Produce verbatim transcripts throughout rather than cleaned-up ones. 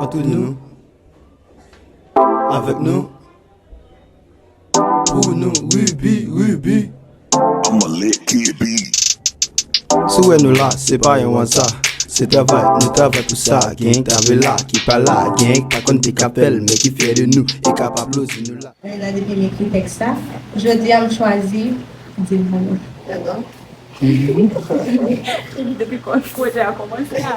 Antre nou. Avèk nou. Pou nou, Ruby, Ruby. I'ma let Kid be. Si w wè nou la, se pa yon aza. Se travay, nou travay pou sa. Gen travay la, ki pa la. Gen pa konn te ka fè l, men ki fyè de nou. E k ap aplodi nou la. Mwen la depi m ekri tèks sa. Jodi a m chwazi di l pou nou. Depi kon pwojè a kòmanse a.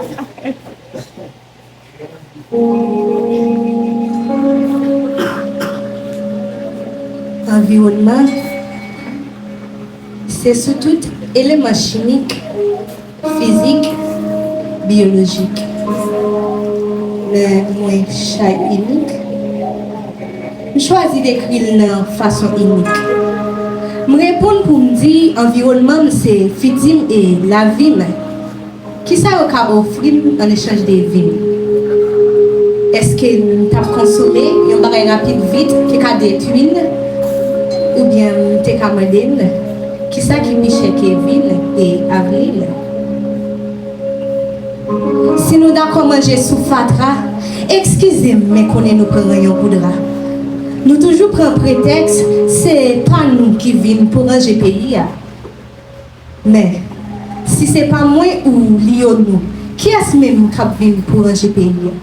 Anviwònman, se sou tout eleman chimik, fizik, biyolojik. Men mwen chay inik, m chwazi dekri l nan fason inik. M reponn pou m di anviwònman m se fiti m e lavi m. Kisa yo ka ofri m an echanj de vi m? Èske m t ap konsome yon bagay rapid vit ki ka detwi n? Oubyen m te ka mande n, kisa ki pi chè ke vi n e avni n? Si nou dakò manje sou fatra, eskize m, men konnen nou pran ranyon pou dra. Nou toujou pran pretèks, se pa nou ki vin pou ranje peyi a. Men, si se pa mwen ou li yo nou, kiyès menm k ap vin pou ranje peyi a?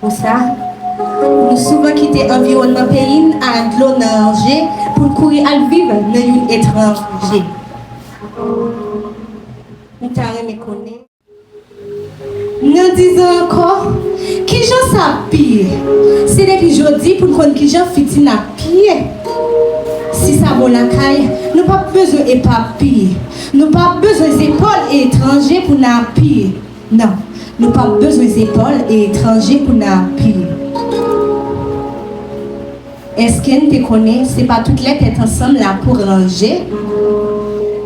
Pou sa, nou souvan kite anviwònman peyi n ak dlo nan je pou n kouri al viv nan youn etranje. M ta renmen konnen. Nan diz an ankò, kijan sa ap piye? Se depi jodi pou n konn kijan fiti n ap piye. Si sa bon lakay, nou p ap bezwen epapiye. Nou p ap bezwen zepòl etranje pou n apiye. Non, nou p ap bezwen zepòl etranje pou n apiye. Èske n te konnen se pa tout lè tèt ansanm la pou ranje?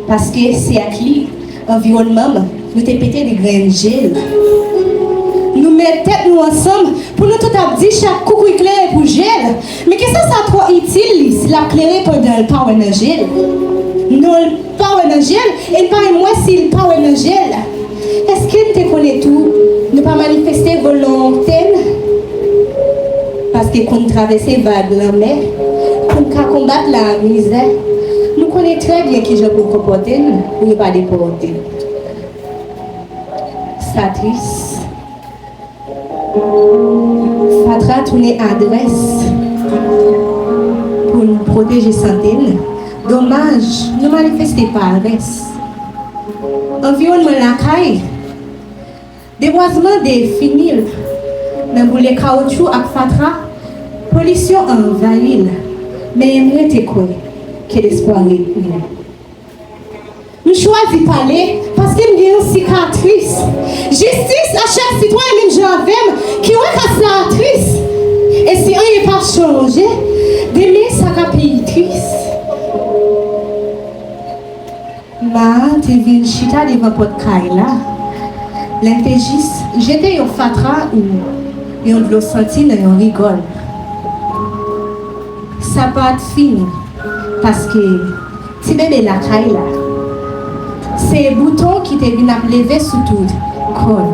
Paske se ak li, anviwònman m, nou te pete de grenn je l. Nou met tèt nou ansanm pou nou tout ap di chak koukouy klere pou je l. Men kisa sa twò itil li si l ap klere pandan l pa wè nan je l? Non, l pa wè nan je l, e l pa menm wè si l pa wè nan je l. Èske n te konnen tou, nou pa manifeste volonte n? Paske konn travèse vag lanmè, pou n ka konbat lamizè, nou konnen trè byen kijan pou n konpòte n pou yo pa depòte n. Sa tris. Fatra tounen adrès pou n pwoteje sante n. Domaj, nou manifeste parès. Anviwònman lakay, debwazman defini l. Nan boule kawotchou ak fatra, polisyon anvayi l. Men m rete kwè ke lespwa retni l. M chwazi pale paske m gen yon sikatris. Jistis a chak sitwayen menm jan avè m ki wè ka sa tris. E si anyen pa chanje, demen sa ka pi tris. Ma a te vin chita devan pòt kay la. Lè m te jis jete yon fatra ou yon dlo santi nan yon rigòl. Sa pa t fini, paske ti bebe lakay la, se bouton ki te vin ap leve sou tout kò l.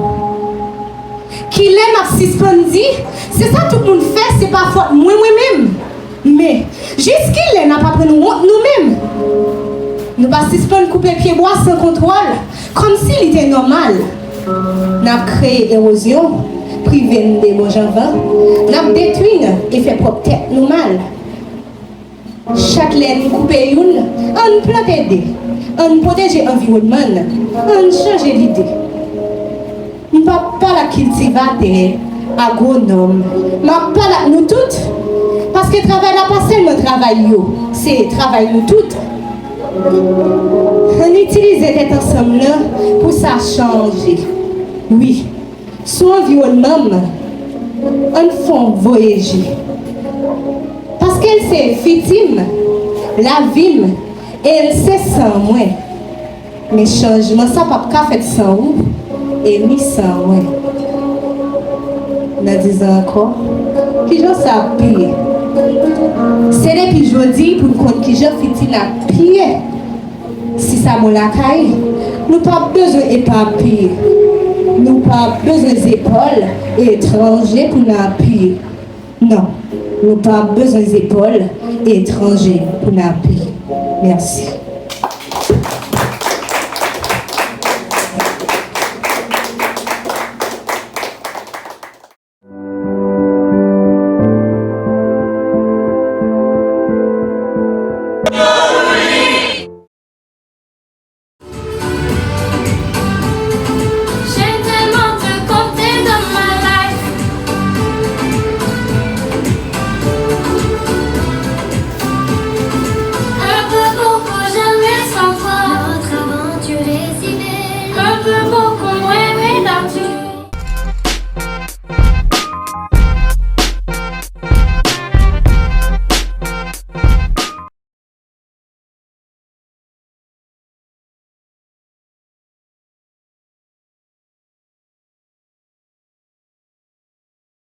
Kilè n ap sispann di, se sa tout moun fè, se pa fòt mwen, mwen menm? Men, jiskilè n ap aprann wont nou menm? Nou pa sispann koupe pyebwa san kontwòl, kòmsi li te nòmal. N ap kreye ewozyon, prive n de bon jan van, n ap detwi n e fè pwòp tèt nou mal. Chak lè n koupe youn, ann plante de, ann pwoteje anviwònman n, ann chanje lide. M p ap pale ak kiltivatè, agwonòm, m ap pale ak nou tout, paske travay la pa sèlman travay yo, se travay nou tout. Ann itilize tèt ansanm nan pou sa chanje. Wi, sou anviwònman m, ann fè yon voye je. Paske l se fiti m, lavi m, e l se san mwen. Men chanjman sa p ap ka fèt san ou e ni san mwen. Nan diz an ankò, kijan sa ap piye? Se depi jodi pou n konn kijan fiti n ap piye. Si sa bon lakay, nou p ap bezwen epapiye. Nou pa bezwen zepòl etranje pou n apiye. Non, nou pa bezwen zepòl etranje pou n apiye. Mèsi.